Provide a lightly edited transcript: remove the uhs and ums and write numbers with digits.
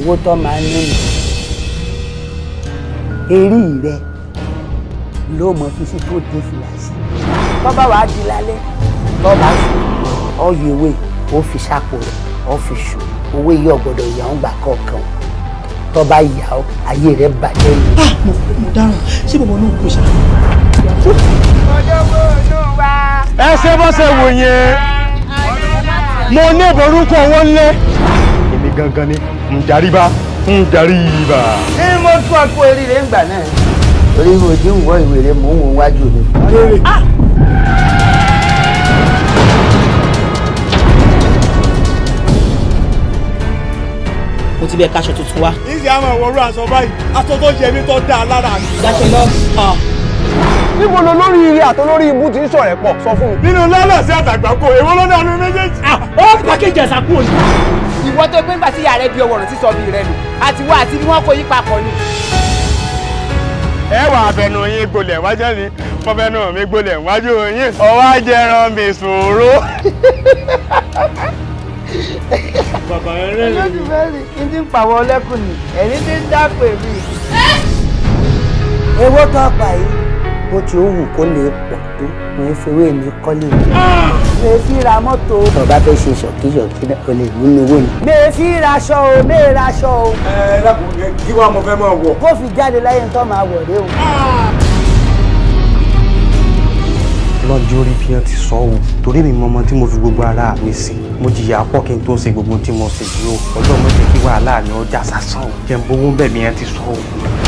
Owó tó máa ń nínú eré rẹ ló mọ fi sí tó dé fìlà sí. Tó bá wàá di lálẹ́ tó bá sùn ọyọ ewé ó fi sápò rẹ̀ ó fi sùn. Owó yìí ò gbọ́dọ̀ yà ń gbà kọ̀ọ̀kan. Tó bá yà ó ayé rẹ̀ bàjẹ́ ni. Mo dáràn ṣé bàbá náà kò ṣá. Ẹ ṣe bó ṣe wò yẹn, mo ní ìborúkọ owó ńlẹ. Èmi gangan ni ń darí ibà. Ní mo tún ọkọ eré ń gbà náà. Orí mo ti ń wọ ìwé rẹ mò ń wo wájú mi. Mo ti bẹ kaṣọ tuntun wá. Ìṣe àwọn ìwọ̀rú aṣọ báyìí, aṣọ tó yẹ mí tó dáa lára mi. Dáṣẹ lọ. Níbo lo lórí ire àtolórí ibú ti ń ṣọ̀rẹ́ pọ̀ sọ fún mi. Nínú lálàsí àtàgbàkọ, èwo ló dànù méjèèjì? Ó pàkéjì ẹ̀sà kúrò ní. Ìwọ tó gbé ńgbà tí ìyá rẹ bí ọwọ́ rẹ̀ sísọ bí rẹ nù àti wá àti bí wọ́n kó yí papọ̀ ni. Ẹ wà abẹnú yín gbolẹ̀ wájú ni, fọfẹnú mi gbolẹ̀ wájú yín. Ọwọ́ ajẹran mi sòrò. Bàbá rẹ̀ rẹ̀. Olóṣù fẹ́ẹ́ kí n ti ń pàwọ́ ọlẹ́kùn ni ẹ̀rín ti ń dápè mí. Ewé tó pa yìí bó ti ó wù kó lè pọ̀ tó mo ń fewé mi kọ́lé mi. Mi fi ra mọ́tò. Tó o bá fẹ́ ṣe ṣọ̀kíṣọ̀kí náà o lè mú owó ni. Mi fi raṣọ o, mi raṣọ o. Ẹ dákun, kí wàá mo fẹ́ máa wọ̀. Kó fi jáde láyé ń tọ́ máa wọ̀ dé o. Lọ́jọ́ orí bí wọ́n ti sọ ọ́, torí mi mọ ọmọ tí mo fi gbogbo ara mi sìn. Mo jìyà pọ̀ kí n tó ṣe gbogbo tí mo ṣe yìí o. Ọlọ́run má jẹ́ kí wàhálà mi ó já sásán o. Jẹ́ n bówó ń bẹ̀ bí wọ́n ti sọ ọ́.